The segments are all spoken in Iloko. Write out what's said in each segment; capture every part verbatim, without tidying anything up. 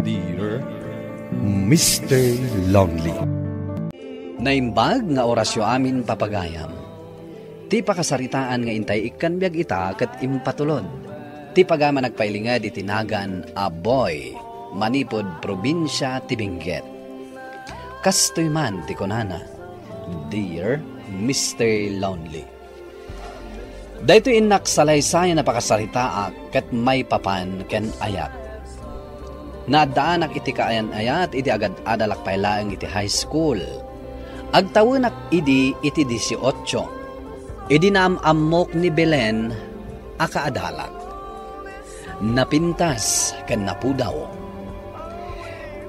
Dear Mister Lonely. Naimbag nga orasyo amin, papagayam. Ti pakasaritaan nga intay ikkan biag ita ket impatulod ti pagayam a nagpailinged iti nagan a Boy, manipud probinsia ti Benguet. Kastoy man ti kunana, "Dear Mister Lonely." Daytoy innak salaysayan a pakasaritaak ket maipapan ken ayat. Naaddaanak iti kaayan-ayat idi agad-adalak pay laeng iti high school. Agtawenak idi iti dieciocho. Idi naam-ammok ni Belen a kaadalak. Napintas ken napudaw.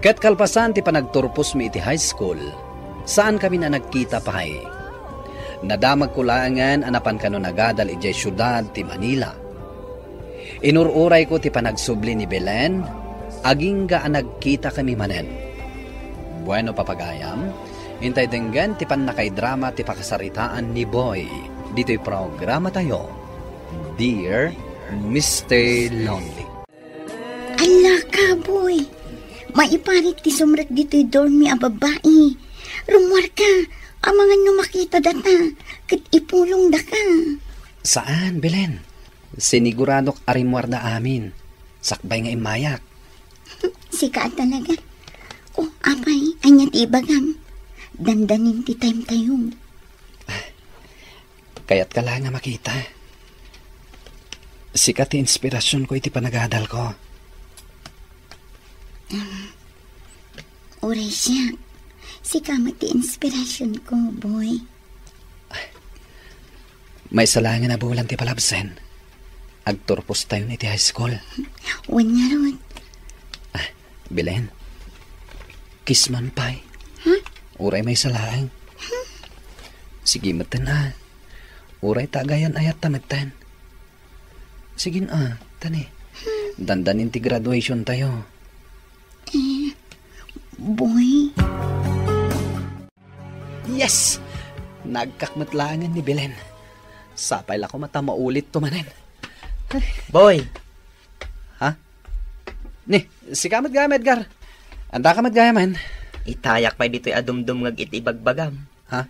Ket kalpasan ti panagturposmi iti high school, saankami a nagkita pay. Nadamagko laengen a napan kano nagadal idiay siudad ti Manila. Inur-urayko ti panagsubli ni Belen, agingga a nagkitakami manen. Bueno, papagayam, intay denggen ti pannakaidrama ti pakasaritaan ni Boy ditoy programatayo, Dear Mister Lonely. Ala ka, Boy. Maiparit ti sumrek ditoy dormi a babai. Rummuarka, amangan no makita data, ket ipulongdaka. Saan, Belen? Siniguradok a rimmuarda amin, sakbay nga immayak. Sika a talaga. O, apay, ania ti ibagam? Dandanin ti time tayo. Kayatka la nga makita. Sika ti inspirasionko iti panagadalko. Uray siak, sika met ti inspirasionko, Boy. Maysa laengen a bulan ti palabsen. Agturpostayon iti high school. Wen ngarud. Ah, Belen. Kiss man pay. Huh? Uray maysa laeng. Sige metten a. Uray ta agayan-ayatta metten. Sige na, tani. Dandanin ti graduation tayo. Eh, Boy. Yes! Nagkak met laengen ni Belen. Sapay la koma ta maulit to manen. Boy! Ha? Ni, sika met gayam, Edgar. Andaka met gayam, man. Itayak pay ditoy a dumdumngeg iti ibagbagam. Ha?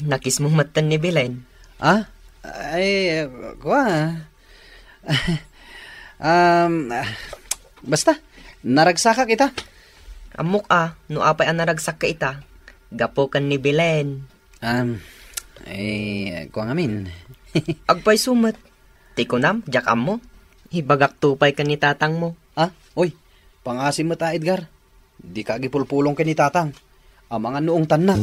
Nakismo metten ni Belen. Ah? Ay, kua. Um, ah, basta, naragsakak ita. Ammok a, no apay a naragsakka ita. Gapu ken ni Belen. Um, eh, kua ngamin. Agpayso met. Ti kunam, diak ammo. Ibagakto pay ken ni tatangmo. Ah? Uy, pangasim met a, Edgar. Dika agipulpulong ken ni tatang. Amangan no ungtanna.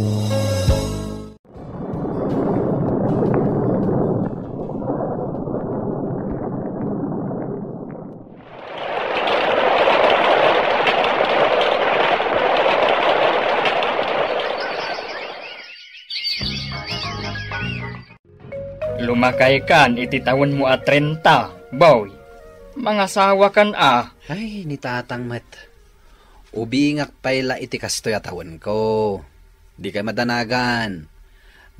Lumakaykan iti tawenmo a trenta, Boy. Mangasawakan a. Ay, ni tatang met. Ubingak pay la iti kastoy a tawenko. Dikay madanagan.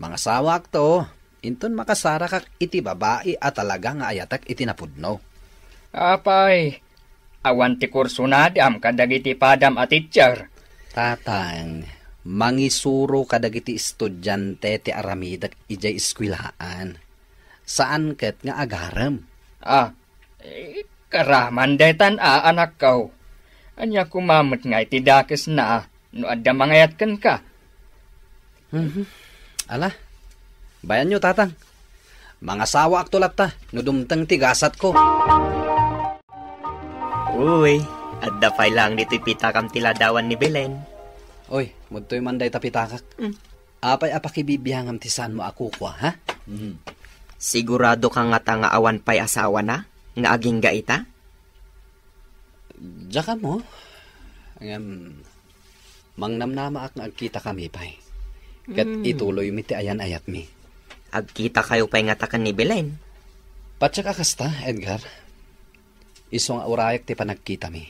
Mangasawaakto, inton makasarakak iti babai a talaga nga ayatek iti napudno. Apay, awan ti kursunadam kadagiti padam a teacher. Tatang, mangisuro kadagiti estudiante ti aramidek idiay eskuelaan. Saan ket nga agarem. Ah, eh, karaman daytan a, anakko. Ania koma met nga iti dakesna no adda mangayat kenka? Mhm. Ala, bayanyo, tatang. Mangasawaakto latta no dumteng ti gasatko. Uy, adda pay laeng ditoy pitakam ti ladawan ni Belen. Oy, mudtoy man dayta pitakak. Mm. Apay a pakibibiangam ti saanmo a kukua, ha? Mhm. Sigurado ka ngata nga awan pay asawana nga agingga ita? Diak ammo. Ngem, mangnamnamaak nga agkitakami pay. Ket Mm. ituloymi ti ayan-ayatmi. Agkitakayo pay ngata ken ni Belen? Patiek a kasta, Edgar. Isu nga urayak ti panagkitami.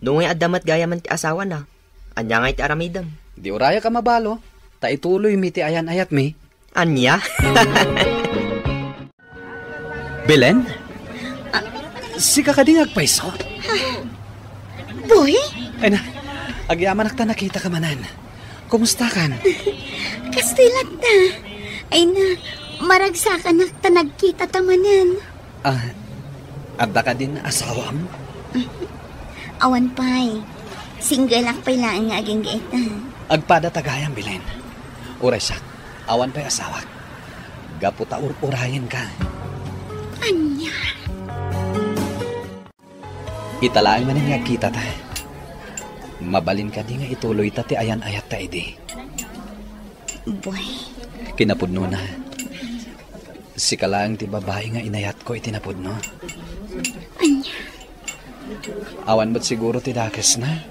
No ngay adda met gayamen ti asawana, ania ngay ti aramidem? Di urayak a mabalo, ta ituloymi ti ayan-ayatmi. Ania? Belen? Ah, sika kadi nga agpayso? Boy? Ay na, agyamanak ta nakitaka manen. Kumustakan? Kastoy latta. Ay na, maragsakanak ta nagkitata manen. Ah, adda kadin asawam? Awan pay. Singgelak pay laeng nga agingga ita. Agpada ta gayam, Belen. Uray siak, awan pay asawak. Gapu ta ur-urayenka. Ania? Ita laeng manen nga agkitata. Mabalin kadi nga ituloyta ti ayan-ayatta idi? Boy. Kinapudnona, sika laeng ti babai nga inayatko iti napudno. Ania? Awan met siguro ti dakesna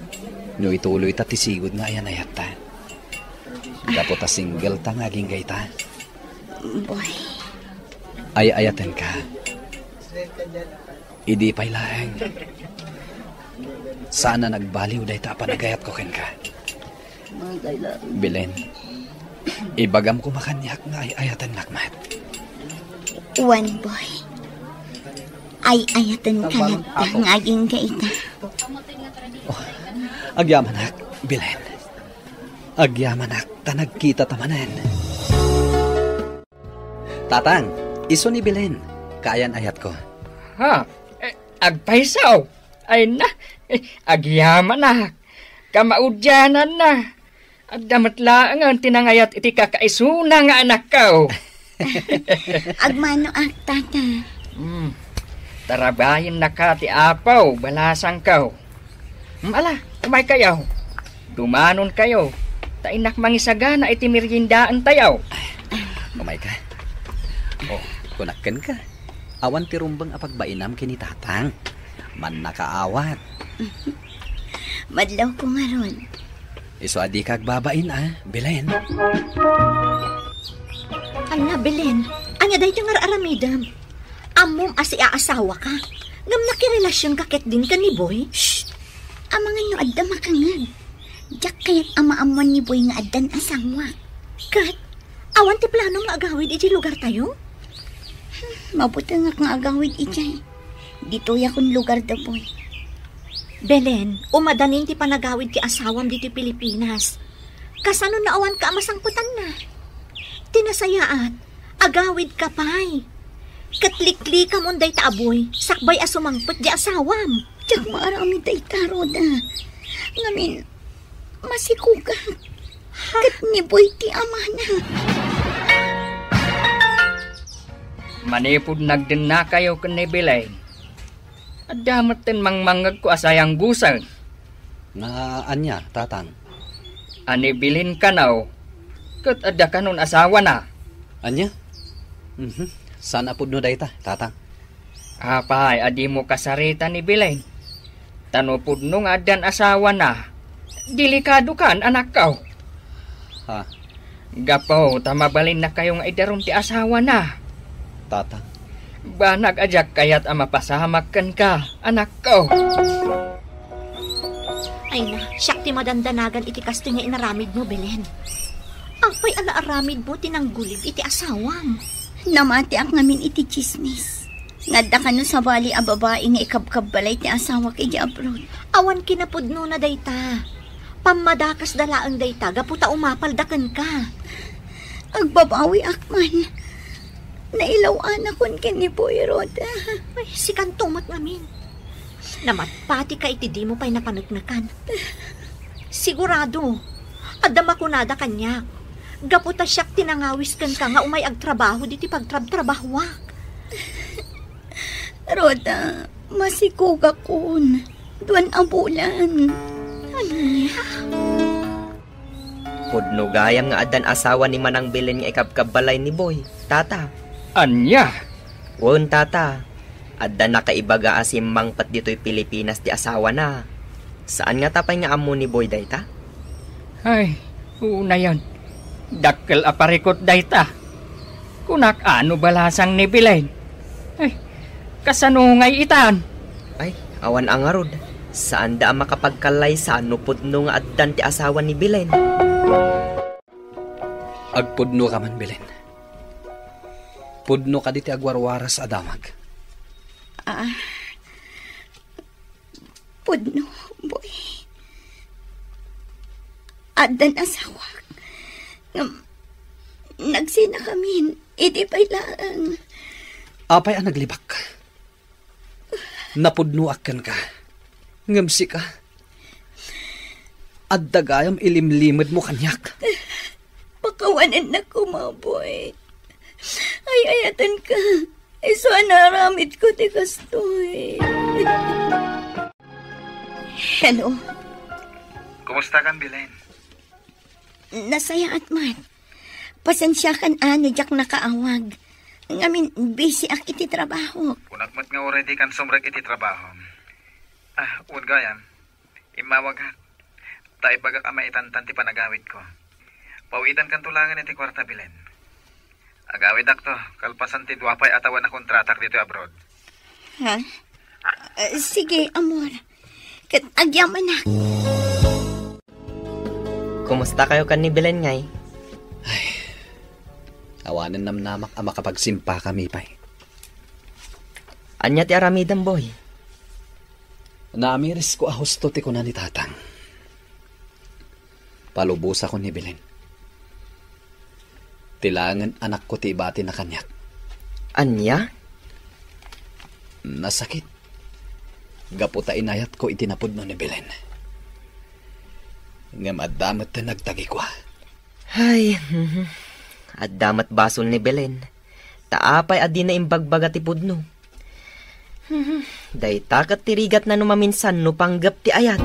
no ituloyta ti sigud nga ayan-ayatta. Gapu ta single ta nga agingga ita. Boy. Ay-ayatenka. Idi pay laeng. Saan a nagbaliw dayta a panagayatko kenka. Belen, ibagam koma kaniak nga ay-ayatennak met. Wen, Boy. Ay-ayatenka latta nga agingga ita. Oh, agyamanak, Belen. Agyamanak, ta nagkitata manen. Tatang, isu ni Belen, kaayan-ayatko. Ha? Eh, agpayso? Ay na, eh, agyamanak. Kamaudiananna. Adda met laengen ti nangayat iti kakaisuna nga anakko. Agmanoak, tata. Hmm. Tarabayennaka ti Apo, balasangko. Hmm, ala, umaykayo. Dumanonkayo, ta innak mangisagana iti meriendaentayo. Umayka. Oh, kunak kenka. Awan ti rumbeng a pagbainam ken ni Tatang. Mannakaawat. Madlawko ngarud. Isu a dika agbabain a, Belen. Ania, Belen? Ania daytoy nga ar-aramidem? Ammom a siaasawaka. Ngem nakirelasionka ketdin ken ni Boy? Shh! Amangan no adda makangngeg. Diak kayat a maammuan ni Boy nga addan asawak. Ket, awan ti planom nga agawid iti lugartayo? Hmm, mabutengak nga agawid idiay. Ditoy a kun lugar da Boy. Belen, umadanin ti panagawid ti asawam ditoy Pilipinas. Kasano no awanka a masangpetanna? Ti nasayaat, agawidka pay. Ket liklikamon dayta a Boy, sakbay a sumangpet ti asawam. Diak maaramid dayta, Rhoda. Ngamin, masikogak. Ha? Ket ni Boy ti amana. Manipud nagdennakayo ken ni Belen, adda metten mangmangngegko a sayanggusen. Nga ania, Tatang? A ni Belen kano, ket adda kanon asawana. Ania? Mhm. Saan a pudno dayta, Tatang? Apay a dimo kasarita ni Belen? Ta no pudno nga addan asawana, delikadokan, anakko. Ha? Gapu ta mabalinnakayo nga idarum ti asawana. Tata. Banag a diak kayat a mapasamak kenka, anakko. Ay na, siak ti madandanagan iti kastoy nga inaramidmo, Belen. Apay a naaramidmo ti nanggulib iti asawam? Namatiak ngamin iti tsismis nga adda kano sabali a babai nga ikabkabbalay ti asawak idiay abroad. Awan kinapudnona dayta. Pammadakesda laeng dayta gapu ta umapalda kenka. Agbabawiak man. Nailaw-anakon ken ni Boy, Rhoda. Ay, sikanto met ngamin. Namatpatika iti dimo pay napaneknekan. Sigurado, adda makunada kaniak. Gapu ta siak ti nangawis kenka nga umay agtrabaho ditoy pagtrabtrabahoak. Rhoda, masikogakon. Duan a bulan. Ania? Pudno gayam nga addan asawa ni Manang Belen nga ikabkabbalay ni Boy, Tata. Ania? Wen, Tata. Adda nakaibaga a simmangpet ditoy Pilipinas ti asawana. Saan ngata pay nga ammo ni Boy dayta? Ay, unayen. Dakkel a parikut dayta. Kunak a no balasang ni Belen. Ay, kasano ngay itan? Ay, awan a ngarud. Saanda a makapagkallaysa no pudno nga addan ti asawa ni Belen. Agpudnoka man, Belen. Pudno kadi ti agwarwaras a damag. Ah, Pudno, boy. Addan asawak. Ngem, nagsinakamin. Idi pay laeng. Apay a naglibak? Napudnoak kenka. Ngem sika, adda gayam ilimlimedmo kaniak. Pakawanennak koma, boy. Ay-ayatenka. Isu a naaramidko ti kastoy. Hello? Kumusta kan, Belen? Nasayaat man. Pasensiakan a no diak nakaawag. Ngamin, busy ak iti trabaho. Kunak met nga uray dikan sumrek iti trabaho. Ah, wen gayam, immawagak. Ta ibagak a maitantan ti panagawidko. Pawitankanto laengen iti kuarta, Belen. Agawidakto, kalpasan ti dua pay a tawen a kontratak ditoy abroad. Ha? Eh, sige, amor. Ket agyamanak. Kumusta kayo kan ni Belen, ngay? Ay, awanen namnamak a makapagsempakami pay. Ania ti aramidem, boy? Naamirisko a husto ti kuna ni Tatang. Palubosakon ni Belen. Ti laengen anakko ti ibatina kaniak. Ania? Nasakit. Gapu ta inayatko iti napudno ni Belen. Ngem adda met ti nagtagikua. Ay, mhm. Adda met basol ni Belen. Ta apay a dina imbagbaga ti pudno? Mhm. Dayta ket ti rigatna no maminsan no panggep ti ayat.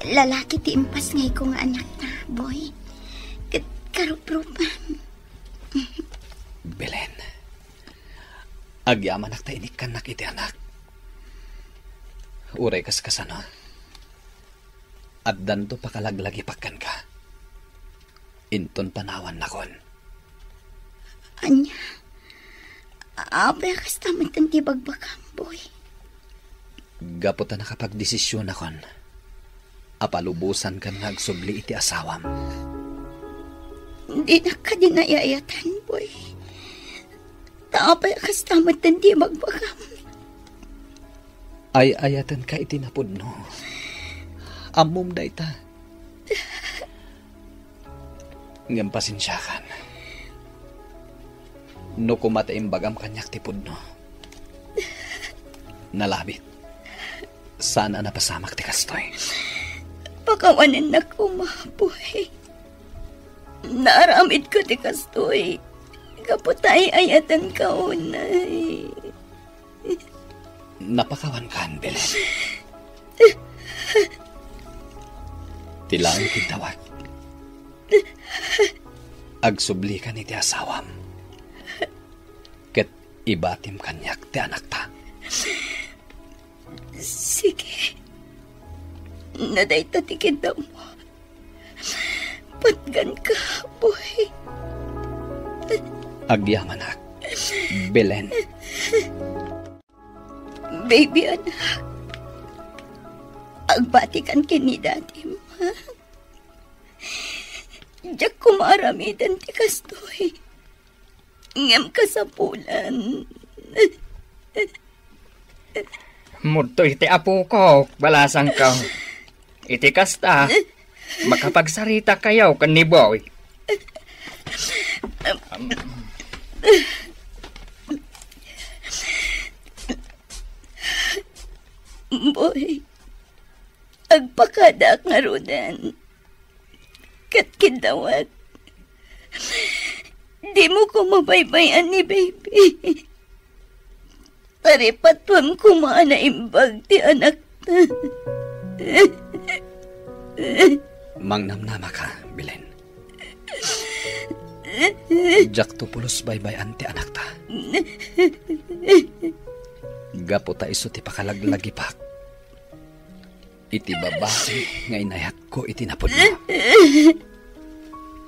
Lalaki ti impasngayko nga anakta, boy. Ket karuprupam. Belen, agyamanak ta inikkannak iti anak. Uray kas kasano, addanto pakalaglagipak kenka. Inton panawannakon. Ania? Apay a kasta met ti bagbagam, boy? Gapu ta nakapagdesisionakon a palubosankan nga agsubli iti asawam. Dinak kadi naay-ayatan, boy. Ta apay a kasta met ti bagbagam? Ay-ayatenka iti napudno. Ammom dayta. Ngem pasensiakan. No koma ta imbagam kaniak ti pudno. Nalabit. Saan a napasamak ti kastoy. Pakawanennak koma, boy. Naaramidko ti kastoy. Gapu ta ay-ayatenka unay. Napakawankan, Belen. Ti laeng kiddawat. Agsublikan iti asawam. Ket ibatim kaniak ti anakta. Sige. No dayta ti kiddawmo. Patganka, boy. Agyamanak, Belen. Baby anak, agbatikan ken ni dadim, ha? Diak koma aramiden ti kastoy. Ngem kasapulan. Mudto iti apok, balasangko. Iti kasta, makapagsarita kayo ken ni Boy. Boy, agpakadaak ngaruden. Ket kiddawat, dimo koma baybay-an ni baby. Taripatuem koma a naimbag ti anakta. Mangnamnamaka, Belen. Diakto pulos baybay-an ti anakta. Gapu ta isu ti pakalaglagipak iti babai nga inayatko iti napudno.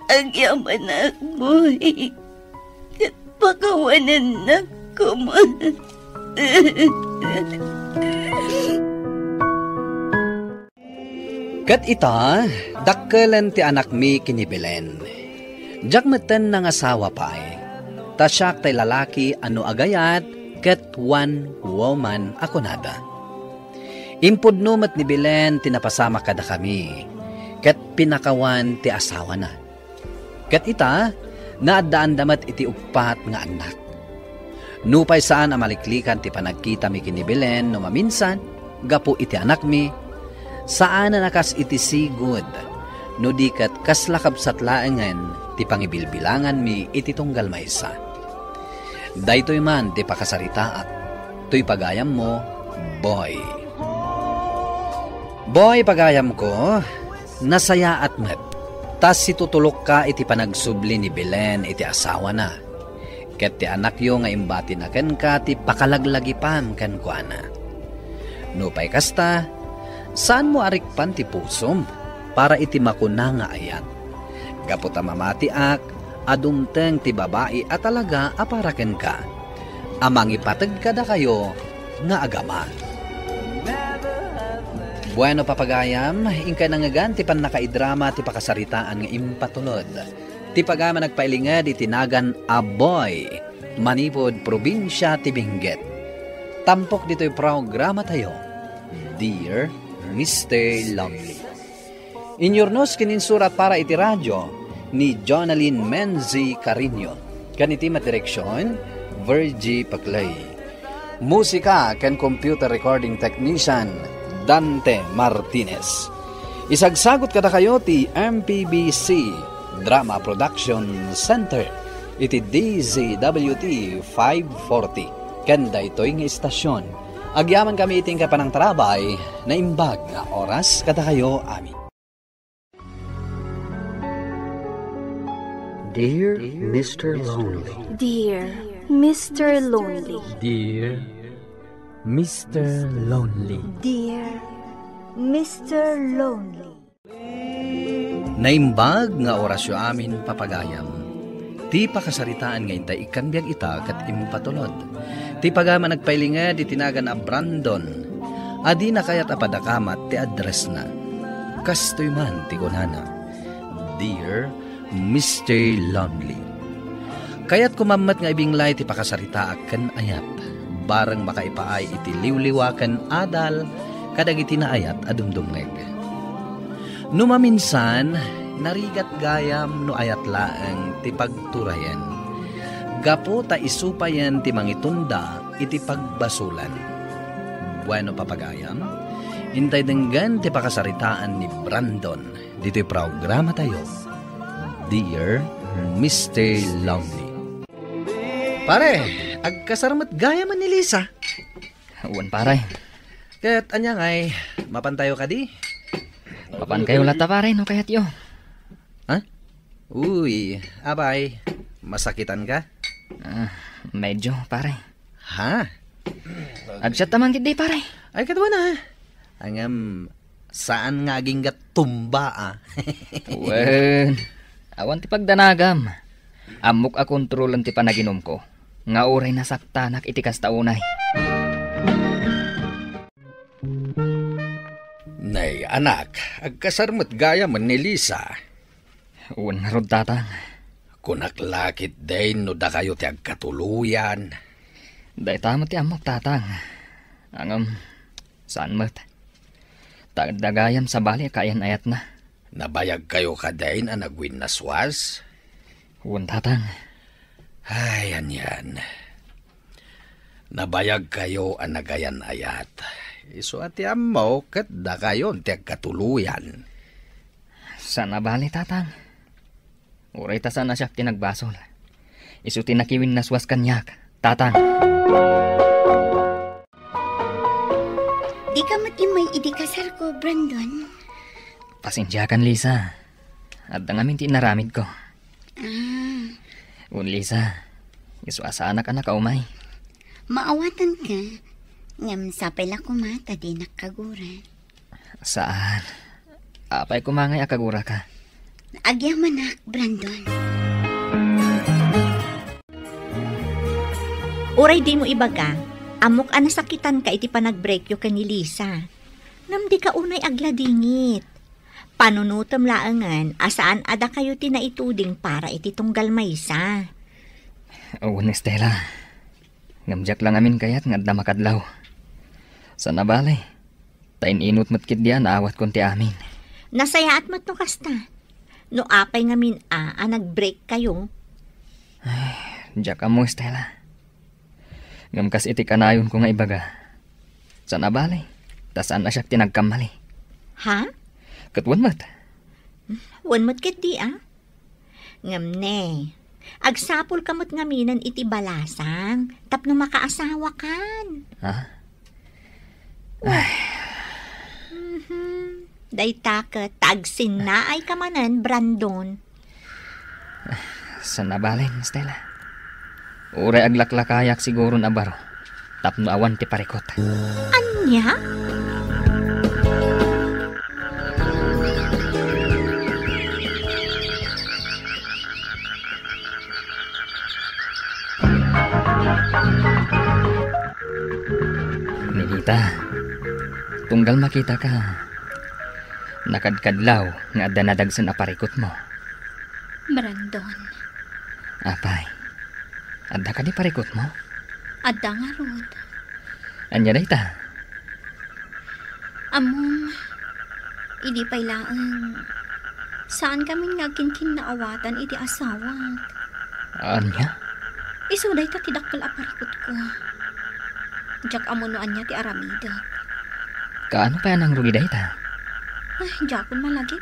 Agyamanak, boy. Ket pakawanennak koma. Ket ita, dakkelen ti anakmi ken ni Belen. Diak metten nangasawa pay, ta siak tay lalaki a no agayat ket one woman a kunada. Impudno met ni Belen ti napasamak kadakami, ket pinakawan ti asawana. Ket ita, naaddaanda met iti uppat nga annak. Nupay saan a maliklikan ti panagkitami ken ni Belen no maminsan, gapu iti anakmi, saanen a kas iti sigud, no di ket kasla kabsat laengen ti pangibilbilanganmi iti tunggal maysa. Daytoy man ti pakasaritaak, toy pagayammo, Boy. Boy, pagayamko, nasayaat met, ta situtulokka iti panagsubli ni Belen iti asawana, ket ti anakyo nga imbatina kenka ti pakalaglagipam kenkuana. Nupay kasta, saanmo a rikpan ti pusom para iti makuna nga ayat. Gapu ta mamatiak a dumteng ti babai a talaga a para kenka, a mangipateg kadakayo nga agama. Bueno, papagayam, inkay nangngegan ti pannakaidrama ti pakasaritaan nga impatulod. Ti pagayam a nagpailinged iti nagan a Boy, manipud probinsia ti Benguet. Tampok ditoy programatayo, Dear Mister Lonely. Inyurnos ken insurat para iti radio ni Jonalyn Menzi Carino, ken iti madireksion, Virgie Paclay. Musika ken computer recording technician, Dante Martinez. Isagsagut kadakayo ti M P B C Drama Production Center iti D Z W T five forty. Ken daytoy nga istasyon, agyaman kami iti inkay panangtarabay, naimbag nga oras kadakayo amin. Dear Mister Lonely. Dear Mister Lonely. Dear Mister Lonely. Dear Mister Lonely. Naimbag nga orasyo amin, papagayam. Ti pakasaritaan nga intay ikkan biag ita ket impatulod. Ti pagayam a nagpailinged iti nagan a Brandon, a dina kayat a padakamat ti addressna. Kastoy man ti kunana, Dear Mister Lonely. Kayatko man met nga ibinglay ti pakasaritaak ken ayat, bareng makaipaay iti liwliwa ken adal kadagiti naayat a dumdumngeg. No maminsan, narigat gayam no ayat laeng ti pagturayen, gapu ta isu payen ti mangitunda iti pagbasolan. Bueno, papagayam, intay denggen ti pakasaritaan ni Brandon ditoy programatayo, Dear Mister Lonely. Pare, agkasar met gayam ni Lisa. Wen, pare. Ket ania ngay, mapantayo kadi? Mapankayo latta, pare, no kayatyo. Ha? Uy, apay, masakitan ka? Ah, medyo, pare. Ha? Agsiatta man ketdi, pare. Ay, ket wen a. Ngem, saan nga agingga tumba a. Wen, awan ti pagdanagam. Ammok a kontrolen ti panaginumko, nga uray nasaktanak iti kasta unay. Nay, anak, agkasar met gayam ni Lisa. Wen ngarud, tatang. Kunak la ketdin no dakayo ti agkatuloyan. Dayta met ti ammok, tatang. Ngem, saan met. Ta adda gayam sabali a kaayan-ayatna. Nabayagkayo kadin a nagwinnaswas? Wen, tatang. Ay, anian. Nabayagkayo a nagayan-ayat. Isu a ti ammo ket dakayon ti agkatuloyan. Saan a bale, tatang. Uray ta saan a siak ti nagbasol. Isu ti nakiwinnaswas kaniak, tatang. Dika met immay idi kasarko, Brandon. Pasensiakan, Lisa. Adda ngamin ti inaramidko. Ah. Wen, Lisa, isu a saanak a nakaumay. Maawatanka, ngem sapay la koma ta dinak kagura. Saan. Apay koma ngay a kaguraka? Agyamanak, Brandon. Uray dimo ibaga, ammok a nasakitanka iti panag-breakyo ken ni Lisa. Ngem dika unay agladingit. Panunotem laengen a saan a dakayo ti naituding para iti tunggal maysa. Wen, Estela. Ngem diak la ngamin kayat nga adda makadlaw. Saan a bale, ta in-inut met ketdi a naawatkon ti amin. Nasayaat met no kasta. No apay ngamin a, a nag-break kayo? Ay, diak ammo, Estela. Ngem kas iti kanayonko nga ibaga, saan a bale, ta saan a siak ti nagkammali. Ha? Ket wen met. Wen met ketdi, a? Ngem ne, agsapulka met ngaminen iti balasang tapno makaasawakan. Ha? Ay. Mhm. Dayta ket ta agsinnaayka manen, Brandon. Saan a bale, Estela. Uray aglaklakayak siguron a baro tapno awan ti parikut. Ania? Ninita, tunggal makitaka, nakadkadlaw nga adda nadagsen a parikutmo. Brandon. Apay, adda kadi parikutmo? Adda ngarud. Ania dayta? Ammom, idi pay laeng, saan kami nga agkinkinnaawatan iti asawak. Ania? Isu dayta ti dakkel a parikutko. Diak ammo no ania ti aramidek. Kaano pay a nangrugi dayta? Ay, diakon malagip.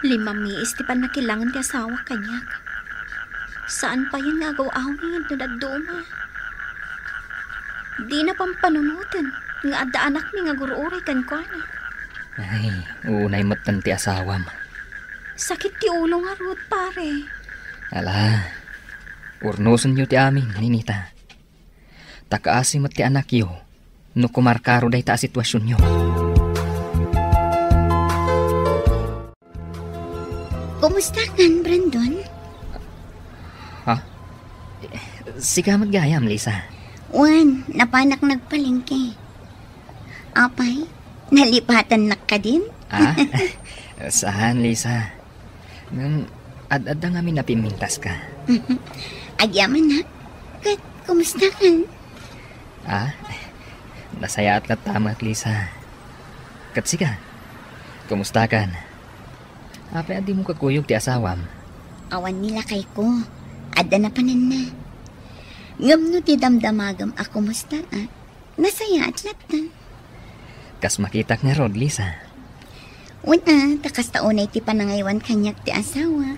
Lima miis ti pannakilangen ti asawak kaniak. Saan payen nga agaw-awid no dadduma. Dina pampanunoten nga adda anakmi nga agur-uray kenkuana. Ay, unay metten ti asawam. Sakit ti ulo ngarud, pare. Ala, urnosenyo ti amin, Ninita. Ta kaasi met ti anakyo no kumarkaro dayta a situasionyo. Kumustakan, Brandon? Ha? Sika met gayam, Lisa. Wen, napanak nagpalengke. Apay, nalipatannak kadin? Ah? Saan, Lisa? Ngem, ad-adda ngamin a pimmintaska. Agyamanak. Ket, kumustakan? Ah? Nasayaat latta met, Lisa. Ket sika? Kumustakan? Apay a dimo kakuyog ti asawam? Awan ni lakayko. Adda napananna. Ngem no ti damdamagam a kumusta, a, nasayaat latta. Kas makitak ngarud, Lisa. Wen a, ta kasta unay ti panangaywan kaniak ti asawa.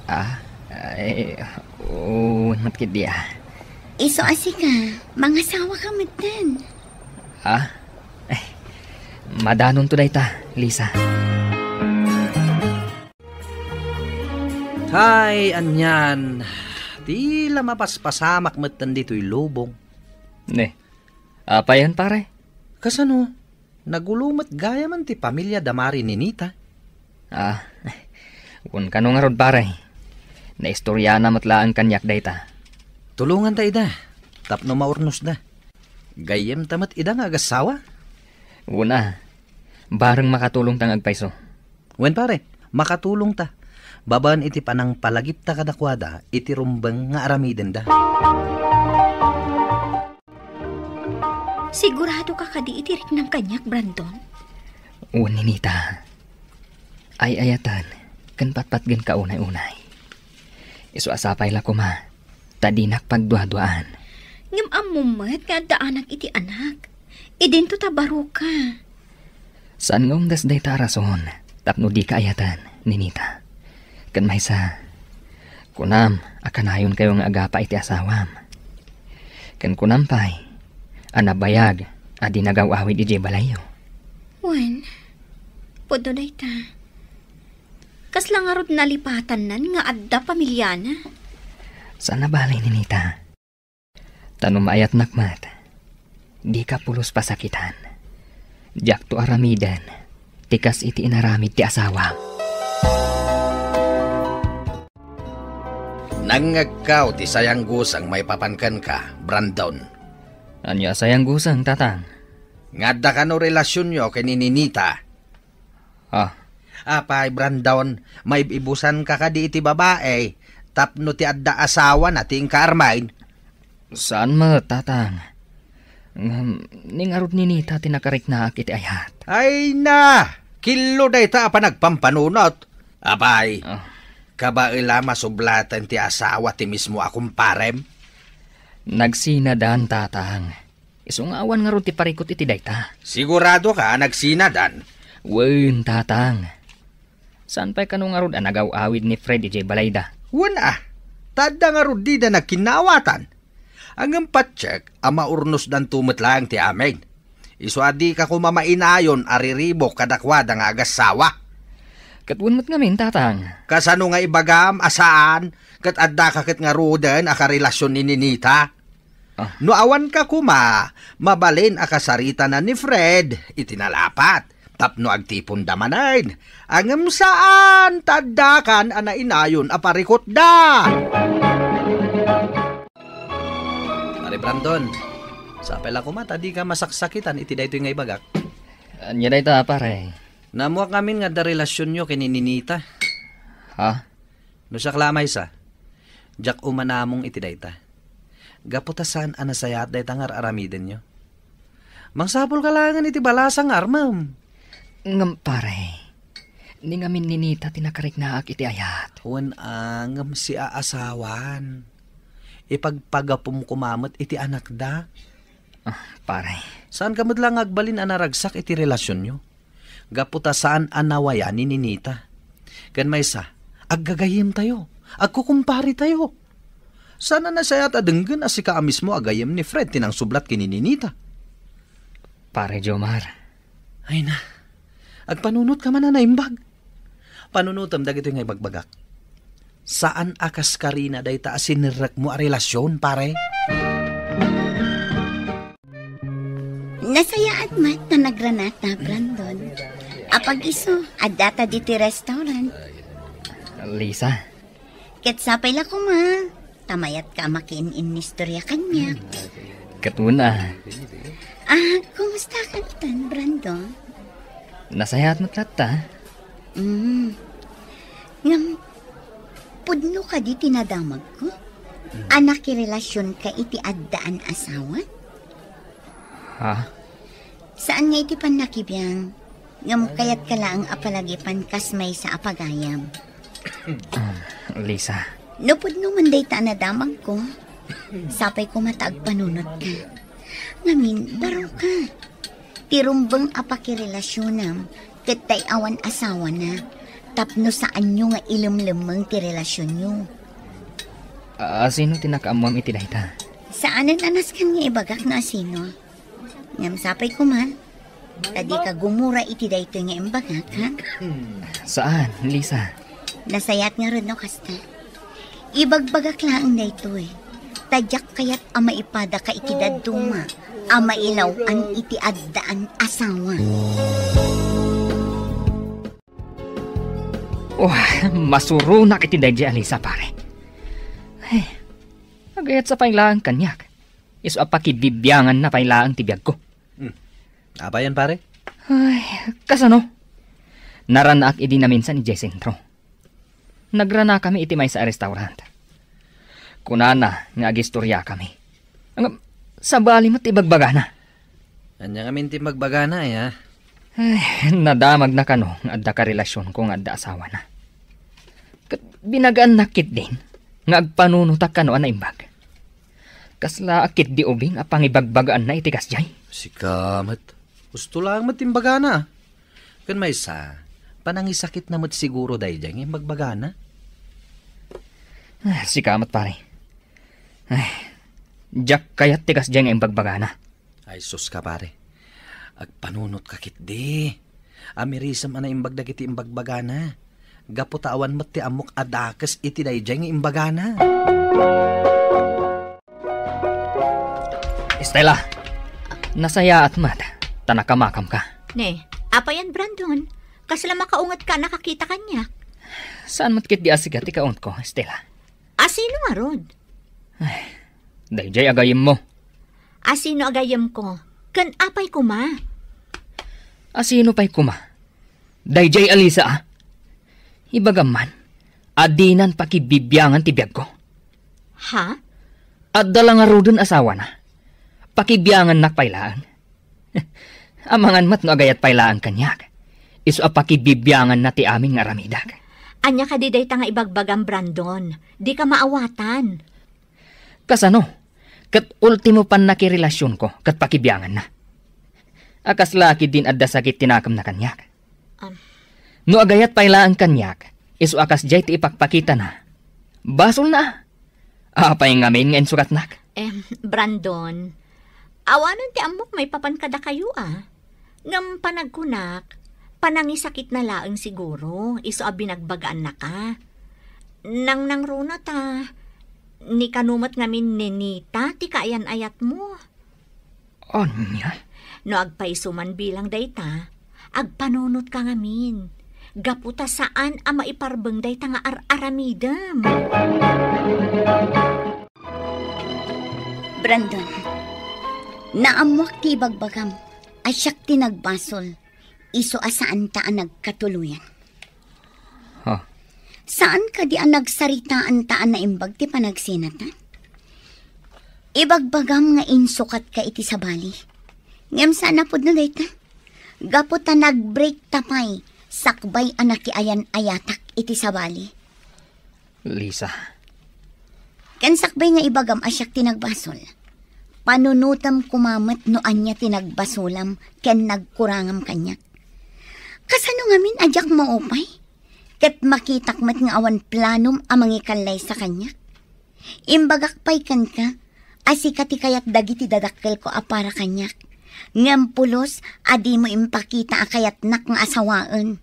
Ah, ay, wen met ketdi a. Isu a sika, mangasawaka metten. Ah? Eh, madanonto dayta, Lisa. Hay, anian, ti la mapaspasamak metten ditoy lubong. Ne, apayen, pare? Kasano? Nagulo met gayamen ti pamilya da Mari Ninita. Ah, wen kano ngarud, pare. Naistoriana met laeng kaniak dayta. Tulonganta ida, tapno maurnosda. Gayyemta met ida nga agassawa? Wen a, bareng makatulongta nga agpayso. Wen, pare, makatulongta. Babaen iti panangpalagipta kadakuada iti rumbeng nga aramidenda. Siguradoka kadi iti riknam kaniak, Brandon? Wen, Ninita. Ay-ayaten ken patpatgenka unay-unay. Isu a sapay la koma ta dinak pagduaduaan. Ngem ammom met nga adda anak iti anak. Idinto ta baroka. Saan nga umdas dayta a rason tapno dika ayaten, Ninita. Ken maysa, kunam a kanayonkayo nga agapa iti asawam. Ken kunam pay a nabayag a di nagaw-awid idiay balayyo. Wen, pudno dayta. Kasla ngarud nalipatannan nga adda pamiliana? Saan a bale, Ninita. Ta no maayatnak met, dika pulos pasakitan. Diakto aramiden ti kas iti inaramid ti asawam. Nangngegkaw ti sayangguseng maipapan kenka, Brandon. Ania a sayangguseng, Tatang? Nga adda kano relasionyo ken ni Ninita. Ah. Apay, Brandon, maib-ibusanka kadi iti babai tapno ti adda asawana ti inka armaen? Saan met, Tatang. Ngem, ni ngarud ni Nita ti nakariknaak iti ayat. Ay na! Killo dayta a panagpampanunot. Apay, Ah. kabaela masublaten ti asawa ti mismo a kumparem? Nagsinadan, Tatang. Isu nga awan ngarud ti parikut iti dayta. Sigurado ka a nagsinadan? Wen, Tatang. Saan pay kano ngarud a nagaw-awid ni Fred idiay balayda? Wen a, ta adda ngarud dida nagkinnaawatan. Ngem patiek a maurnosdanto met laeng ti amin. Isu a dika koma mainayon a riribuk kadakuada nga agassawa. Ket wen met ngamin, Tatang. Kasano nga ibagam a saan, ket addaka ket ngaruden a karelasion ni Ninita? Ah. No awanka koma, mabalin a kasaritanan ni Fred iti nalapat tapno agtiponda manen. Ngem saan ta addakan a nainayon a parikutda. Pare Brandon, sapay la koma ta dika masaksakitan iti daytoy nga ibagak. Ania dayta, pare? Naammoak ngamin nga adda relasionyo ken ni Ninita. Ha? No siak la a maysa, diak umanamong iti dayta. Gapu ta saan a nasayaat dayta nga ar-aramidenyo. Mangsapulka laengen iti balasang nga armem. Ngem, pare, ni ngamin ni Ninita ti nakariknaak iti ayat. Wen a, ngem siaasawan. Ipagpagapum koma met iti anakda. Ah, pare. Saanka met la nga agbalin a naragsak iti relasionyo? Gapu ta saan a nawayan ni Ninita. Ken maysa, aggagayemtayo, agkukumparetayo. Saan a nasayaat a denggen a sika a mismo a gayyem ni Fred ti nangsublat ken ni Ninita. Pare Jomar. Ay na, agpanunotka man a naimbag. Panunotem dagitoy nga ibagbagak. Saan a kaskarina dayta a sinerrekmo a relasion, pare? Nasayaat met ta nagranata, Brandon. Apag-isu, addata ditoy restaurant. Lisa. Ket sapay la koma, ta mayatka a makiin-innistorya kaniak. Ket wen a. Ah, kumusta kantan, Brandon? Nasayaat met latta. Mm. Ngem, pudno kadi ti nadamagko? A nakirelasionka iti addaan asawa? Ha? Saan nga iti pannakibiang, ngem kayatka laeng a palagipan kas maysa a pagayam. Ah, Lisa. No pudno man dayta a nadamagko, sapay koma ta agpanunotka. Ngamin, baroka. Ti rumbeng a pakirelasionam ket tay awan asawana, tapno saanyo nga ilemlemmeng ti relasionyo. A-, asino ti nakaammoam iti dayta? Saanen a nasken nga ibagak no asino. Ngem sapay koma, ta dika gumura iti daytoy nga imbagak, ha? Saan, Lisa? Nasayaat ngarud no kasta. Ibagbagak laeng daytoy, ta diak kayat a maipadaka iti dadduma a mailaw-an iti addaan asawa. Oh, masuronak iti daydiay a Lisa, pare. Ay, agayatsa pay laeng kaniak. Isu a pakibibianganna pay laeng ti biagko. Hmm. Apayen, pare? Ay, kasano? Naranaak idi naminsan idiay sentro. Nagranakami iti maysa a restaurant. Kunana nga agistoriakami. Ngem, sabali met ti ibagbagana. Ania ngamin ti ibagbagana, aya? Ay, nadamagna kano nga adda karelasionko nga adda asawana. Ket binagaannak ketdin nga agpanunotak kano a naimbag. Kasla a ketdi ubing a pangibagbagaanna iti kasdiay. Sika met. Husto laeng met ti imbagana. Ken maysa, panangisakitna met siguro daydiay nga imbagbagana. Ah, sika met, pare. Ay, diak kayat ti kasdiay nga imbagbagana. Ay, sus ka, pare. Agpanunotka ketdi. Amirisem a naimbag dagiti imbagbagana. Gapu ta awan met ti ammok a dakes iti daydiay nga imbagana. Estela, nasayaat met ta nakamakamka. Ne, apayen, Brandon? Kasla makaungetka a nakakita kaniak? Saan met ketdi a sika ti kaunetko, Estela. Asino ngarud? Ay, daydiay a gayyemmo. Asino a gayyemko? Ken apay koma? Asino pay koma? Daydiay a Lisa, a? Ibagam man a dinan pakibibiangan ti biagko. Ha? Adda la ngaruden asawana. Pakibiangannak pay laeng. Amangan met no agayat pay laeng kaniak. Isu a pakibibianganna ti amin nga aramidek. Ania kadi dayta nga ibagbagam, Brandon? Dika maawatan. Kasano? Ket ultimo pannakirelasionko ket pakibianganna. A kasla ketdin adda sakit ti nakemna kaniak. Am. No agayat pay laeng kaniak, isu a kasdiay ti ipakpakitana. Basolna. Apay ngamin nga insukatnak? Em, Brandon, awanen ti ammok maipapan kadakayo a. Ngem panagkunak, panangisakitna laeng siguro, isu a binagbagaannaka. Nangnangruna ta, ni kano met ngamin ni Nita ti kaayan-ayatmo. Ania? No agpayso man bilang dayta, agpanunotka ngamin. Gapu ta saan a maiparbeng dayta nga ar-aramidem. Brandon, naammoak ti ibagbagam a siak ti nagbasol, isu a saanta a nagkatuloyan. Ha? Saan kadi a nagsaritaanta a naimbag ti panagsinata? Ibagbagam nga insukatka iti sabali. Ngem saan a pudno dayta. Gapu ta nag-break ta pay, sakbay a nakiayan-ayatak iti sabali. Lisa. Ken sakbay nga ibagam a siak ti nagbasol, panunotem koma met no ania ti nagbasolam ken nagkurangam kaniak. Kasano ngamin a diak maupay? Ket makitak met nga awan planom a mangikallaysa kaniak. Imbagak pay kenka a sika ti kayat dagiti dadakkelko a para kaniak, ngem pulos a dimo impakita a kayatnak nga asawaen.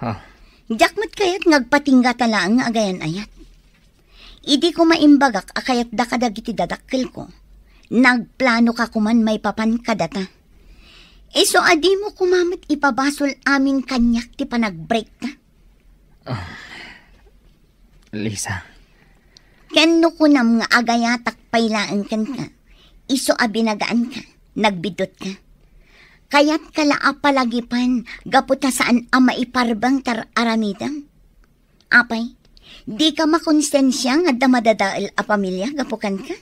Ha? Diak met kayat nga agpatinggata laeng nga agayan-ayat. Idi koma imbagak a kayatda kadagiti dadakkelko, nagplanoka koman maipapan kadata. Isu a dimo koma met ipabasol amin kaniak ti panag-breakta. Ah, Lisa. Ken no kunam nga agayatak pay laeng kenka, isu a binagaanka, nagbiddutka. Kayatka la a palagipan gapu ta saan a maiparbeng ti ar-aramidem. Apay, dika makonsensia nga adda madadael a pamilia gapu kenka?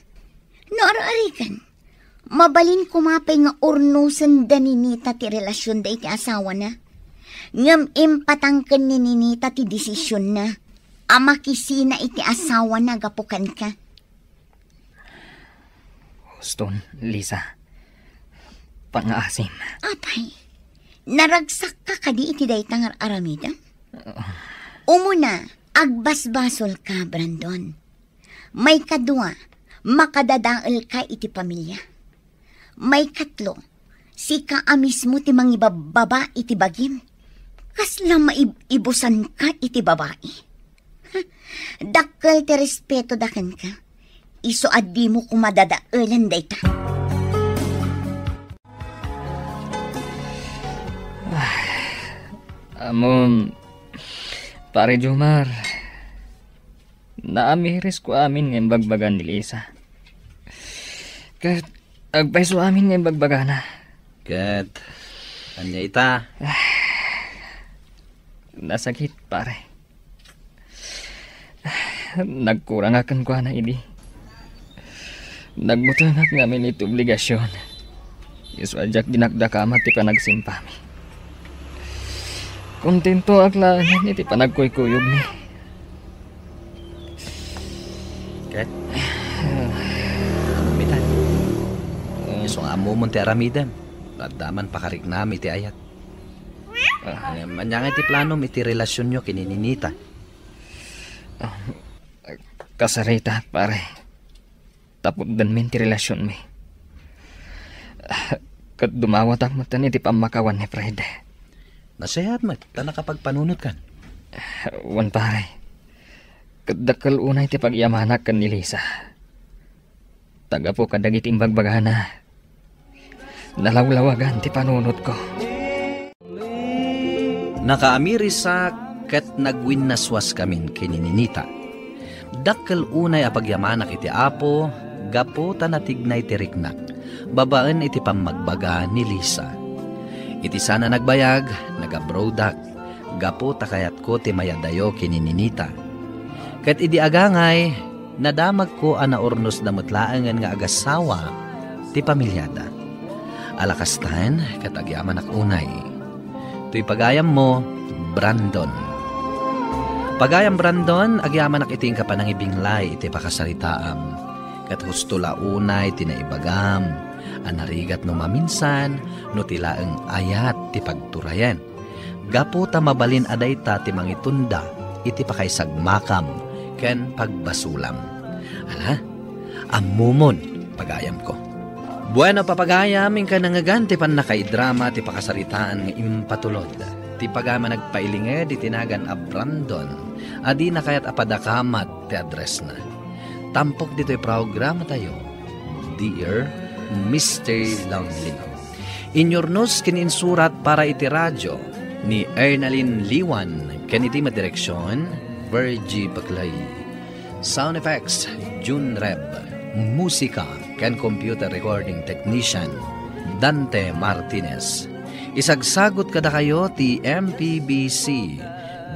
No ar-arikan, mabalin koma pay nga urnosen da ni Nita ti relasionda iti asawana. Ngem impatang ken ni Nita ti desisionna a makisina iti asawana gapu kenka. Uston, Lisa. Pangaasim. Apay, naragsakka kadi iti dayta nga ar-aramidem? Umuna, agbasbasolka, Brandon. Maikadua, makadadaelka iti pamilia. Maikatlo, sika a mismo ti mangibabbaba iti bagim. Kasla maib-ibusanka iti babai. Dakkel ti respetoda kenka. Isu a dimo koma dadaelen dayta. Ammom, Pare Jomar, naamirisko amin nga imbagbaga ni Lisa. Ket agpayso amin nga imbagbagana. Ket ania ita? Nasakit, pare. Nagkurangak kenkuana idi. Nagbutengak ngamin iti obligasion. Isu a diak dinakdakama ti panagsimpami. Kontentoak laengen iti panagkuykuyogmi. Ket? Ano, Pitan? Isu nga ammomon ti aramidem. Adda man pakariknam iti ayat. Ah. Ngem ania ngay ti planom iti relasionyo ken ni Nita? Ah, kasarita, pare. Taputdenmin ti relasionmi. Ah, ket dumawatak metten iti pammakawan ni Fred. Nasayaat met ta nakapagpanunotkan. Wen, pare. Ket dakkel unay ti pagyamanak ken ni Lisa. Ta gapu kadagiti imbagbagana, nalawlawagan ti panunotko. Nakaamirisak ket nagwinnaswaskamin ken ni Nita. Dakkel unay a pagyamanak iti Apo gapu ta natignay ti riknak babaen iti pammagbaga ni Lisa. Iti saan a nagbayag, nagabroadak gapu ta kayatko ti mayadayo ken ni Nita. Ket idi agangay, Nadamagko a naurnosda met laengen nga agasawa ti pamiliada. Ala kastan, ket agyamanak unay. Toy pagayammo, Brandon. Pagayam Brandon, agyamanak iti inka panangibinglay iti pakasaritaam. Ket husto la unay ti naibagam a narigat no maminsan no ti laeng ayat ti pagturayen. Gapu ta mabalin a dayta ti mangitunda iti pakaisagmakam ken pagbasolam. Ala, ammomon, pagayamko. Bueno, papagayam, inka nangngegan ti pannakaidrama ti pakasaritaan nga impatulod. Ti pagayam a nagpailinged iti nagan a Brandon a dina kayat a padakamat ti addressna. Tampok ditoy programatayo, Dear Mister Lonely. Inyurnos ken insurat para iti radio ni Ernalyn Liwan ken iti madireksion, Virgie Baclay. Sound effects, June Reb. Musika ken computer recording technician, Dante Martinez. Isagsagut kadakayo ti M P B C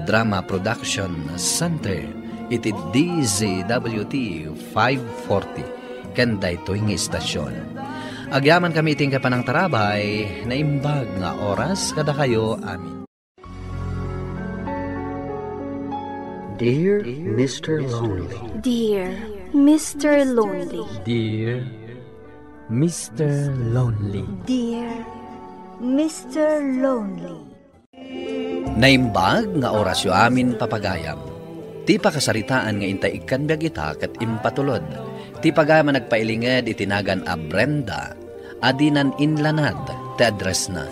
Drama Production Center iti D Z W T five forty ken daytoy nga istasyon. Agyamankami iti inka panangtarabay, naimbag nga oras kadakayo amin. Dear Mister Lonely. Dear Mister Lonely. Dear Mister Lonely. Dear Mister Lonely. Naimbag nga orasyo amin, papagayam. Ti pakasaritaan nga intay ikkan biag ita ket impatulod. Ti pagayam a nagpailinged iti nagan a Brenda a dinan inlanad ti addressna.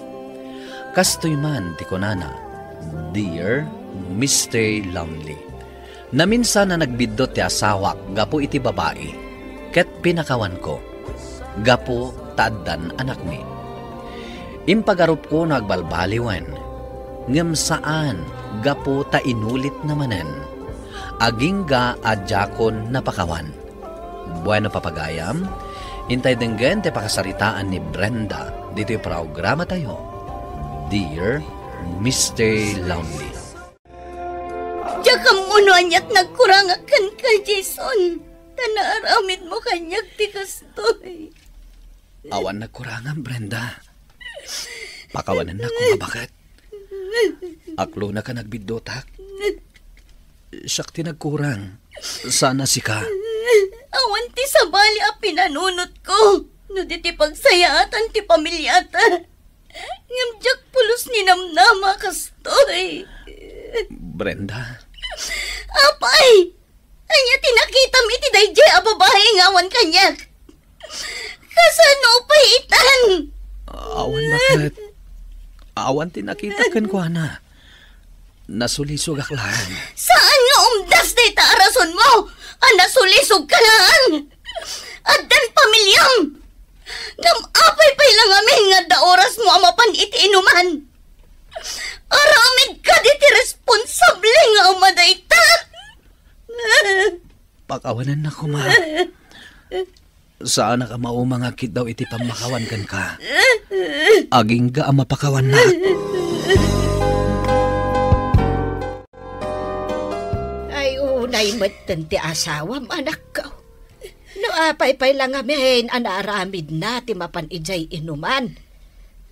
Kastoy man ti kunana, Dear Mister Lonely. Naminsan a nagbiddut ti asawak gapu iti babai, ket pinakawanko, gapu ta addan anakmi. Impagarupko no agbalbaliwen, ngem saan gapu ta inulitna manen. Agingga a diakon napakawan. Bueno, papagayam, intay denggen ti pakasaritaan ni Brenda ditoy programatayo, Dear Mister Lonely. Diak ammo no aniat nagkurangak kenka, Jason. Ta naaramidmo kaniak ti kastoy. Awan nagkurangam, Brenda. Pakawanennak koma baket. Aklona ka nagbiddutak. Siak ti nagkurang. Sana sika. Awan ti sabali a pinanunotko no di ti pagsayaatan ti pamiliata. Ngem diak pulos ninamnama kastoy. Brenda. Apay! Ania ti nakitam iti daydiay a babai nga awan kaniak? Kasano pay itan? Awan, baket. Awan ti nakitak kenkuana. Nasulisogak laeng. Saan nga umdas dayta a rasonmo a nasulisogka laeng? Addan pamiliam. Ngem apay pay la ngamin nga adda orasmo a mapan iti inuman? Aramidka diti responsable nga ama dayta. Pakawanennak koma. Saanak a mauma nga agkiddaw iti pammakawan kenka. Agingga a mapakawannak. Ay, unay metten ti asawam, anakko. No apay pay la ngamin a naaramidna ti mapan idiay inuman.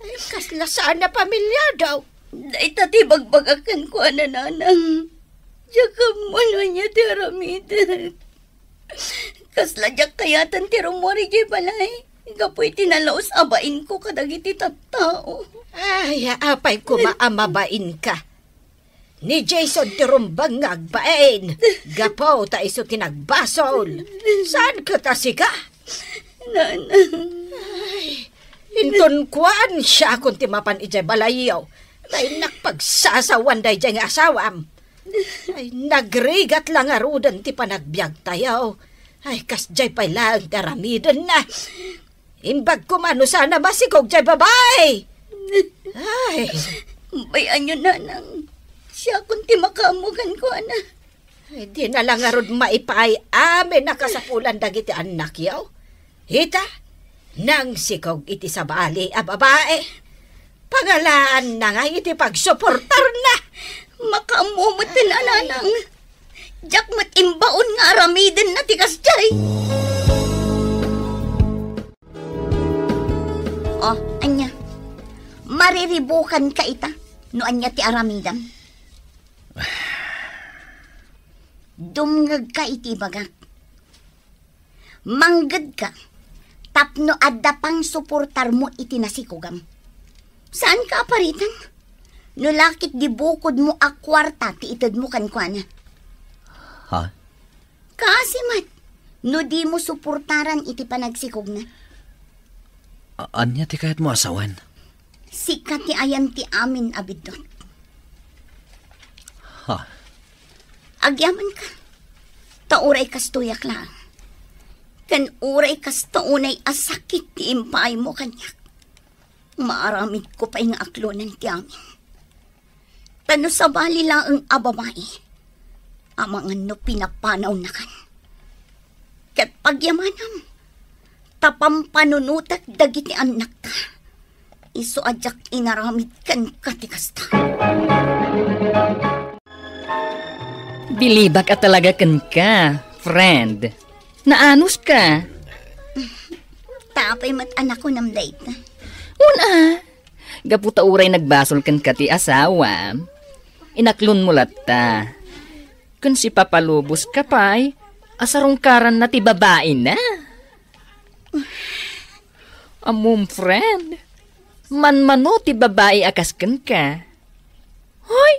Ay, kasla saan a pamiliada. Dayta ti ibagbagak kenkuana, nanang. Diak ammo no ania ti aramidek. Kasla diak kayatan ti rummuar idiay balay gapu iti nalaus a bainko kadagiti tattao. Ay, apay koma a mabainka. Ni Jason ti rumbeng nga agbain. Gapu ta isu ti nagbasol. Saan ket a sika? Nanang. Ay, inton kuan, siakon ti mapan idiay balayyo. Ay, nakpagsasawan daydiay nga asawam. Ay, nagrigat la ngaruden ti panagbiagtayo. Ay, kasdiay pay laeng ti aramidenna. Imbag koma no saan a masikog diay babai. Ay. Bay-anyo, nanang. Siakon ti makaammo kenkuana. Ay, dina la ngarud maipaay amin a kasapulan dagiti annakyo. Ita, nangsikog iti sabali a babai. Pangalaanna ngay iti pagsuportarna. Makaammo met ti nanang. Diak met imbaon nga aramidenna ti kasdiay. O, ania? Mariribukanka ita no ania ti aramidem. Dumngegka iti ibagak. Manggedka tapno adda pangsuportarmo iti nasikogam. Saanka a paritan no la ket di bukodmo a kuarta ti itedmo kenkuana. Ha? Kaasi met no dimo suportaran iti panagsikogna. A-, ania ti kayatmo a sawen? Sika ti ayan ti amin a biddut. Ha? Agyamankam, ta uray kastoyak laeng. Ken uray kasto unay a sakit ti impaaymo kaniak, maaramidko pay nga aklonen ti amin. Ta no sabali laeng a babai, amangan no pinapanawnakan. Ket pagyamanam, ta pampanunotek dagiti annakta, isu a diak inaramid kenka ti kasta. Bilibak a talaga kenka, friend. Naanuska? Ta apay met a nakunam dayta? Una, gapu ta uray nagbasol kenka ti asawam, inaklonmo latta. Ken sipapaluboska pay a sarungkaranna ti babaina. Ammom, friend, manmano ti babai a kas kenka. Hoy,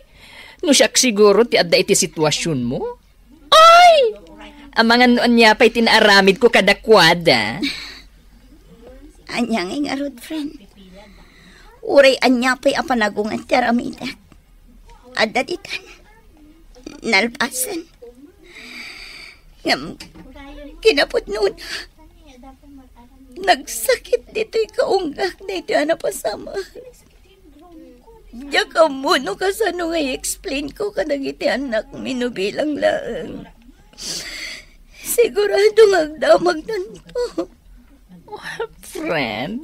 no siak siguro ti adda iti situasionmo. Ay! Amangan no ania pay ti naaramidko kadakuada. Ania ngay ngarud, friend? Uray ania pay a panagungan ti aramidek, adda ditan, nalpasen. Ngem, kinapudnona, nagsakit ditoy kaunggak daytoy a napasamak. Diak ammo no kasano nga i-explain ko kadagiti annakmi no bilang laeng. Sigurado nga agdamagdanto. Friend?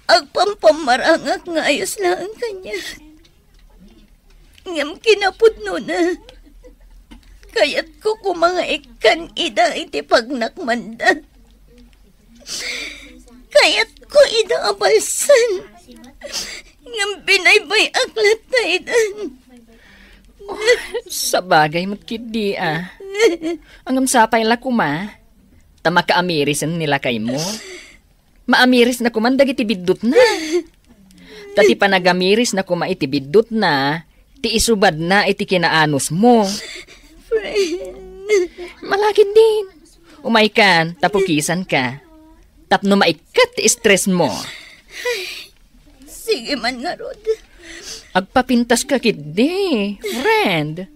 Agpampamarangak nga ayos laeng kaniak. Ngem kinapudnona, kayatko koma nga ikkan ida iti pagnakmanda. Kayatko ida a balsen. Ngem binaybay-ak latta idan. Oh, sabagay met ketdi a. Ngem sapay la koma, ta makaamirisen ni lakaymo. Maamirisna koman dagiti biddutna. Ta ti panagamirisna koma iti biddutna, ti isubadna iti kinaanusmo. Friend. Malakid din. Umaykan, ta pukisanka. Tapno maikkat ti stressmo. Sige man ngarud. Agpapintaska ketdi, friend.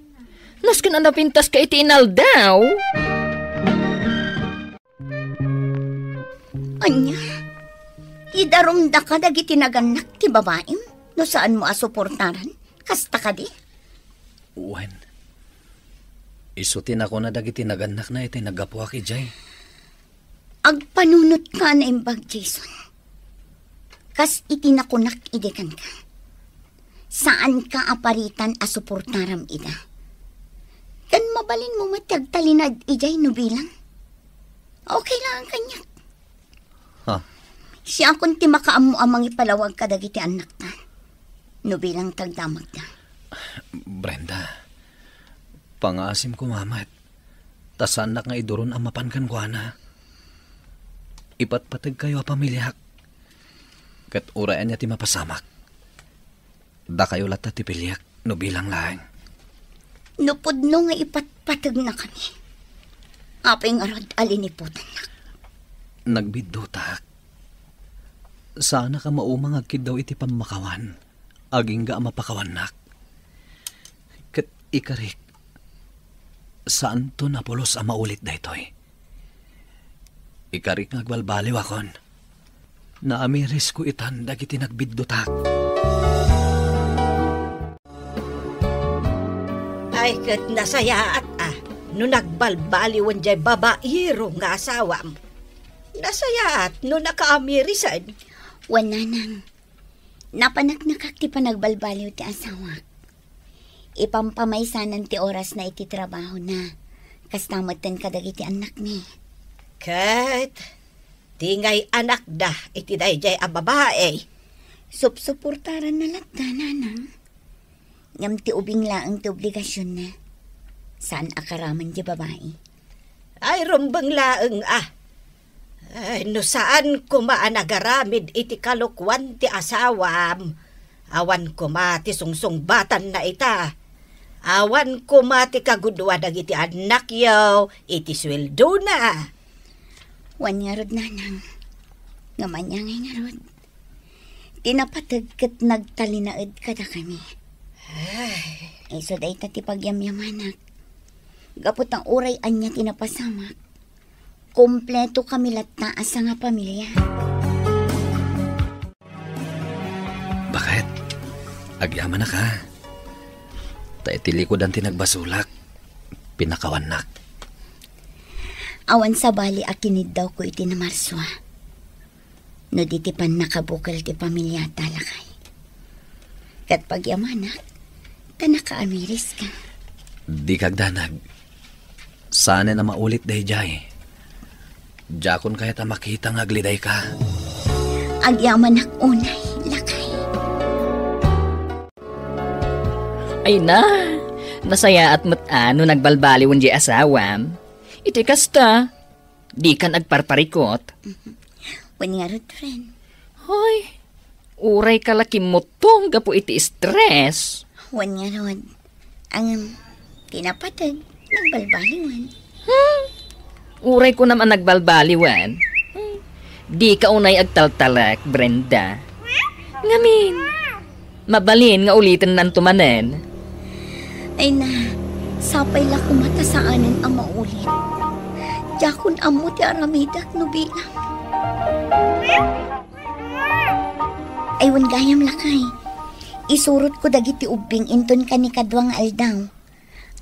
Nasken a napintaska iti inaldaw. Ania? Idarumdaka dagiti nagannak ti babaim no saanmo a suportaran? Kasta kadi? Wen, isu ti nakuna dagiti nagannakna iti naggapuak idiay. Agpanunotka a naimbag, Jason. Kas iti nakunak idi kenka, saanka a paritan a suportaram ida. Ken mabalinmo met ti agtalinaed idiay no bilang. Okay lang kaniak. Ha? Siakon ti makaammo a mangipalawag kadagiti annakta no bilang ti agdamagda. Brenda, pangaasim koma met, ta saannak nga iduron a mapan kenkuana. Ipatpategkayo a pamiliak, ket uray ania ti mapasamak, dakayo latta ti piliek no bilang laeng. No pudno nga ipatpategnakami, apay ngarud a liniputannak? Nagbiddutak. Saanak a mauma nga agkiddaw iti pammakawan, agingga a mapakawannak. Ket ikarik, saanton a pulos a maulit daytoy. Ikarik nga agbalbaliwakon. Naamirisko itan dagiti nagbiddutak. Ay, ket nasayaat a no nagbalbaliwen jay babairo nga asawam. Nasayaat no nakaamirisen. Wen, nanang, napaneknekak ti panagbalbaliw ti asawak. Ipampamaysanan ti orasna iti trabahona. Kasta metten kadagiti annakmi. Ket, ti ngay-anakda iti daydiay a babai. Supsuportaranna latta, nanang. Ngem ti ubing laeng ti obligasionna. Saan a karaman ti babai. Ay, rumbeng laeng a. Ay, no saan koma a nagaramid iti kalokuan ti asawam, awan koma ti sungsungbatanna ita. Awan koma ti kagudua dagiti annakyo iti sueldona. Wen ngarud, nanang. Ngem ania ngay ngarud? Ti napateg ket nagtalinaed kadakami. Ay. Isu dayta ti pagyamyamanak. Gapu ta uray ania ti napasamak, kompleto kami latta a sangapamilia. Baket, agyamanak a. Ta iti likudan ti nagbasolak, pinakawannak. Awan sabali a kiniddawko iti Namarsua. No di ti pannakabukel ti pamiliata, lakay. Ket pagyamanak, ta nakaamiriska. Dika agdanag. Saanen a maulit daydiay. Diakon kayat a makita nga agledayka. Agyamanak unay, lakay. Ay na, nasayaat met a no nagbalbaliwen diay asawam. Iti kasta, dikan agparparikot. Wen ngarud, friend. Hoy, urayka la kimmutong gapu iti stress. Wen ngarud. Ngem, ti napateg, nagbalbaliwen. Hmm? Uray kunam a nagbalbaliwen. Hmm. Dika unay agtaltalek, Brenda. Ngamin, mabalin nga ulitennanto manen. Ay na, sapay la koma ta saanen a maulit. Diakon ammo ti aramidek no bilang. Ay, wen gayam, lakay. Isurotko dagiti ubbing inton kanikadua nga aldaw.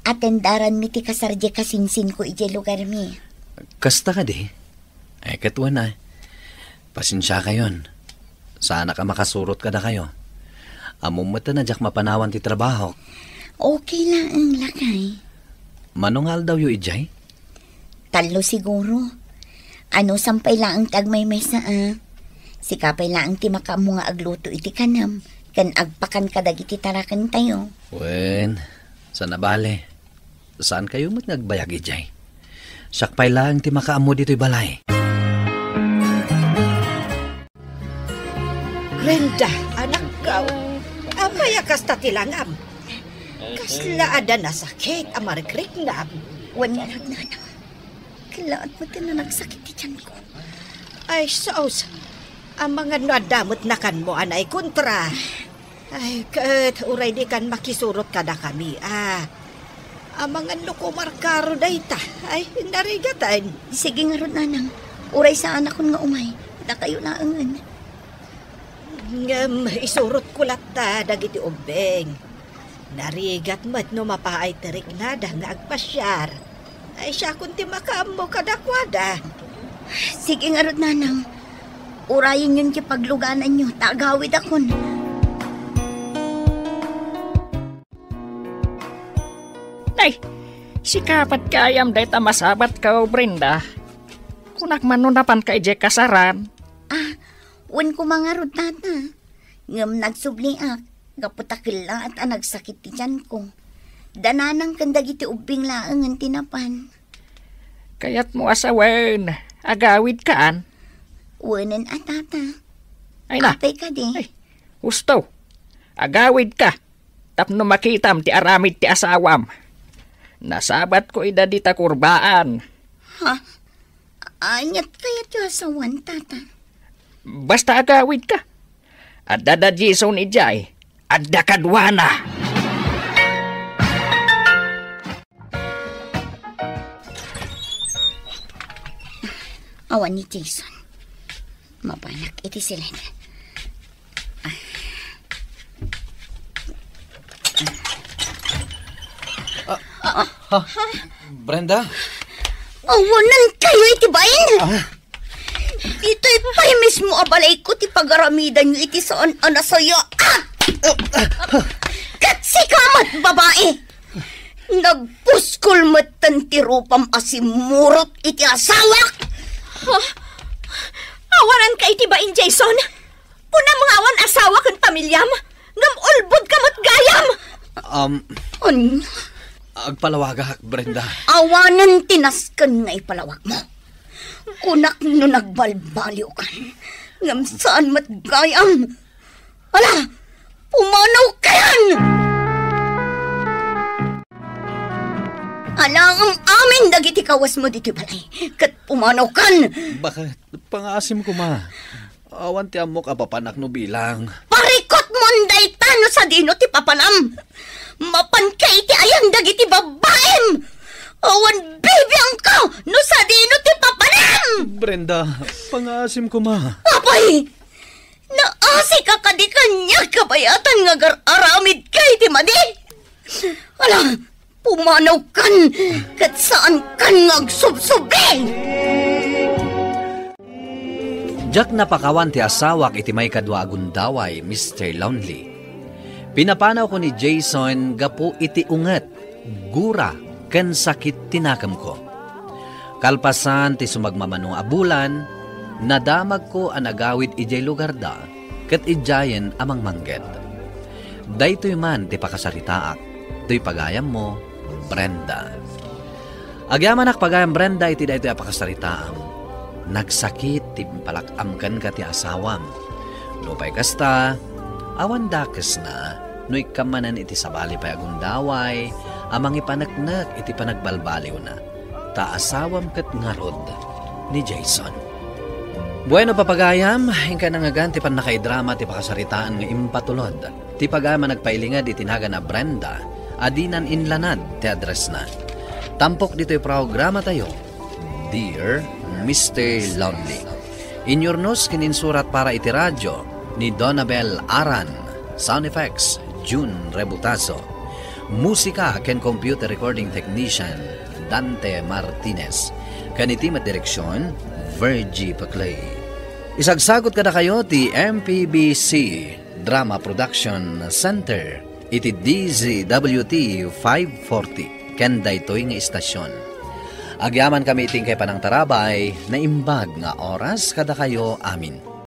Atendaranmi ti kasar diay kasinsinko idiay lugarmi. Kasta kadi? Ay, ket wen a. Pasensiakayon. Saanak a makasurot kadakayo. Ammom met a diak mapanawan ti trabahok. Okay laeng, lakay. Mano nga aldawyo idiay? Tallo siguro. Anusam pay laeng ti agmaymaysa a. Sika pay laeng ti makaammo nga agluto iti kanam ken agpakan kadagiti tarakentayo. Wen, saan a bale. Saankayo met nga agbayag idiay. Siak pay laeng ti makaammo ditoy balay. Brenda, anakko. Apay a kasta ti langam? Kasla adda nasakit a marikriknam? Wen ngarud, nanang. Kellaat met a nagsakit ti tianko. Ay, sus. Amangan no adda met nakanmo a naikontra. Ay, ket uray dikan makisurot kadakami, a. Amangan no kumarkaro dayta. Ay, narigaten. Sige ngarud, nanang. Uray saanakon nga umay. Dakayo laengen. Ngem isurotko latta dagiti ubbing. Narigat met no mapaay ti riknada nga agpasiar. Ay, siakon ti makaammo kadakuada. Sige ngarud, nanang. Urayenyon ti paglugananyo, ta agawidakon. Nay, sika pay gayam dayta masabatko, Brenda. Kunak man no napanka idiay kasaran. Ah, wen koma ngarud, tata. Ngem nagsubliak, gapu ta kellaat a nagsakit ti tianko. Da nanang ken dagiti ubbing laengen ti napan. Kayatmo a sawen, agawidkan? Wenen a, tata. Ay na. Apay kadi? Ay, husto. Agawidka. Tapno makitam ti aramid ti asawam. Nasabatko ida dita kurbaan. Ha? Aniat kayat ti asawan, tata? Basta agawidka. Adda da Jason idiay. Adda kaduana. Awan ni Jason. Mapanak iti siled. Ah, ah, ha? Brenda? Awanen kayo iti bain! Ah? Ditoy pay mismo a balayko ti pagaramidanyo iti saan a nasaya. Ah! Ket sika met, babai! Nagpuskol metten ti rupam a simmurot iti asawak! Ha? Awanan ka iti bain, Jason? Kunam nga awan asawa ken pamiliam, ngem ulbod ka met gayam! Um, Anya? Agpalawagak, Brenda. Awanen ti nasken nga ipalawag mo. Kunak no nagbalbaliw kan, ngem saan met gayam. Ala, pumanaw kayan! Ala, am-amin dagiti kawesmo ditoy balay, ket pumanaw kan. Bakit? Pangaasim koma. Awan ti ammok a papanak no bilang. Parikutmon dayta no sadino ti papanam. Mapanka iti ayan dagiti babaim. Awan bibiangko no sadino ti papanam. Brenda, pangaasim koma. Apay, naasika kadi kaniak kabayatan nga agar-aramidka iti madi? Ala, pumanaw kan, ket saan kan nga agsubsubli! Diak napakawan ti asawak iti maikadua a gundaway, Mister Lonely. Pinapanawko ni Jason gapu iti unget, gura, ken sakit ti nakemko. Kalpasan ti sumagmamano a bulan, nadamagko a nagawid idiay lugarda ket idiayen a mangmangget. Daytoy man ti pakasaritaak, toy pagayammo, Brenda. Agyamanak pagayam, Brenda, iti daytoy a pakasaritaam. Nagsakit ti impalak-am kenka ti asawam. Nupay kasta, awan dakesna no ikkam manen iti sabali pay a gundaway a mangipaneknek iti panagbalbaliwna, ta asawam ket ngarud ni Jason. Bueno, papagayam, inkay nangngegan ti pannakaidrama ti pakasaritaan nga impatulod ti pagayam a nagpailinged iti nagan a Brenda a dinan inlanad ti addressna. Tampok ditoy programatayo, Dear Mister Lonely. Inyurnos ken insurat para iti radio ni Donabel Aran. Sound effects, June Rebutazo. Musika ken computer recording technician, Dante Martinez. Ken iti met direksyon, Virgie Paclay. Isagsagot kadakayo ti M P B C Drama Production Center iti D Z W T five forty ken daytoy nga istasyon. Agyamankami iti inkay panangtarabay, naimbag nga oras kadakayo amin.